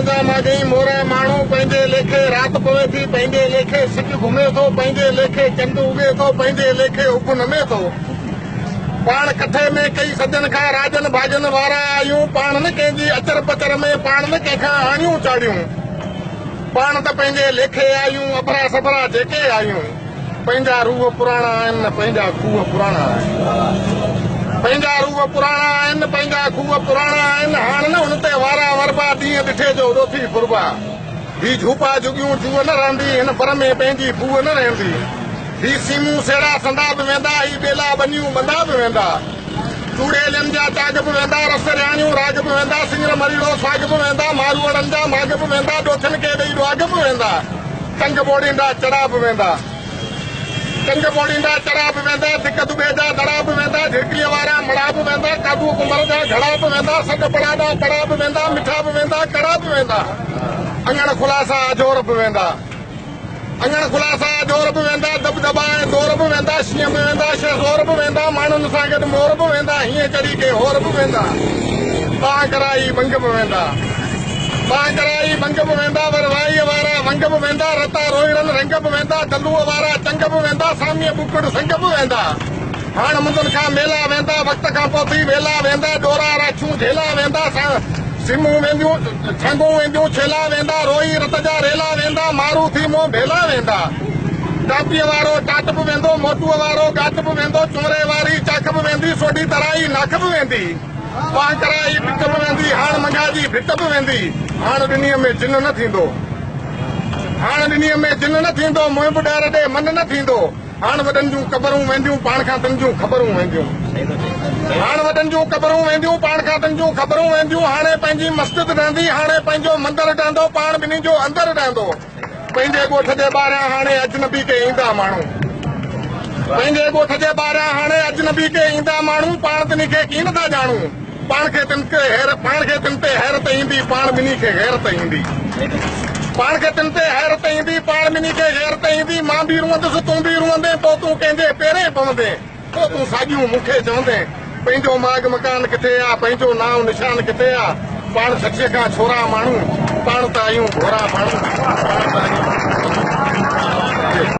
جا ماڳهين مورا ماڻهو، پنهنجي ليکي رات پوي ٿي، پنهنجي ليکي سج گهمي ٿو، پنهنجي ليکي چنڊ اڳي ٿو، پنهنجي ليکي اڀ نمي ٿو. پاڻ ڪٺي ۾ ڪئي سڄن کان راڄن ڀاڄن وارا آهيون، پاڻ نه ڪنهن جي اچر پچر ۾ پاڻ نه ڪنهن کان آڻيون چاڙهيون. پاڻ ته پنهنجي ليکي آهيون، اڀرا سڀرا جيڪي آهيون. پنهنجا روح پراڻا آهن نه پنهنجا کوهه پراڻا آهن. پنهنجا روح پراڻا آهن نه پنهنجا کوهه پراڻا آهن. هاڻ نه ان تي وارا وربا، ڏينهن ڏٺي جو ڏوٿي ڦربا. هي جهوپا جهڳيون جوء نه رهندي، هن بر ۾ پنهنجي ڦوهه نه رهندي. هي سيمون سيڙا سندا به ويندا، هي ٻيلا ٻنيون ٻندا به ويندا. چوڙيلين جا چاڳ به ويندا، رس رياڻيون راڳ به ويندا، سڱر مريڙو ساڳ به ويندا، ماروئڙن جا ماڳ به ويندا، ڏوٿين کي ڏئي ڏواڳ به ويندا، چنگ ٻوڙيندا چڙا به ويندا. چنگ ٻوڙيندا چڙا به ويندا، ڌڪ دٻي جا دڙا به ويندا، جهرڪيء وارا مڙا به ويندا، قادوء ڪنڀر جا گهڙا به ويندا، سڏ پڙاڏا پڙا به ويندا، مٺا به ويندا، ڪڙا به ويندا، اڱڻ خلاصا اجهور به ويندا. اڱڻ خلاصا اجهور به ويندا، دٻدٻا ۽ دور به ويندا، شينهن به ويندا، شهزور به ويندا، ماڻهن سان گڏ مور به ويندا، هينئن چڙهي ڪي هور به ويندا، ٻانهن ڪرائي ٻنگ به ويندا، ٻانهن ڪرائي ٻنگ به ويندا، ور وائيء وارا ونگ به ويندا، رتا روهيڙن رنگ به ويندا، دلوء وارا چنگ به ويندا، ساميء ٻوڪڙ سنگ به ويندا، هاڻ مندن کان ميلا ويندا، وقت کان پوء ٿي ويلا ويندا، ڏورا راڇون جهيلا ويندا، سمون وينديون، ڇنگون وينديون، ڇيلا ويندا، روئي رت جا ريلا ويندا، مارو ٿي منهن ڀيلا ويندا. ٽاپيء وارو ٽاٽ به ويندو، موٽوء وارو ڳاٽ به ويندو، چونري واري چاک به ويندي، سوڍي ترائي ناک به ويندي، پانهه ڪرائي پٽ به ويندي، هاڻ منگها جي ڀت به ويندي، هاڻ ڏنيء ۾ جن نه ٿيندو، هاڻ ڏنيء ۾ جن نه ٿيندو، منهن به ڏهر ڏي من نه ٿيندو. هاڻ وڏن جون قبرون وينديون، پاڻ کان تن جون خبرون وينديون. هاڻ وڏن جون قبرون وينديون، پاڻ کان تن جون خبرون وينديون. هاڻي پنهنجي مسجد ڊهندي، هاڻي پنهنجو مندر ڊهندو، پاڻ ٻنهي جو اندر ڊهندو. پنهنجي ڳوٺ جي ٻاهريان هاڻي اجنبي ڪي ايندا ماڻهو. پنهنجي ڳوٺ جي ٻاهريان هاڻي اجنبي ڪي ايندا ماڻهو، پاڻ تنهي کي ڪين ٿا ڄاڻون. پاڻ کي تن تي پاڻ کي تن تي حيرت ايندي، پاڻ ٻنهي کي غيرت ايندي. پاڻ کي تن تي حيرت ايندي، پاڻ ٻنهي کي غيرت ايندي. مان به روئندس، تون به روئندين، پوء تون ڪنهن جي پيرين پوندين، پوء تون ساڳيون مون کي چوندين. پنهنجو ماڳ مڪان ڪٿي آ، پنهنجو نانء نشان ڪٿي آ. پاڻ ڇٺيء کان ڇورا ماڻهو، پاڻ ته آهيون ڀورا ماڻهو، پاڻ ته آهيون.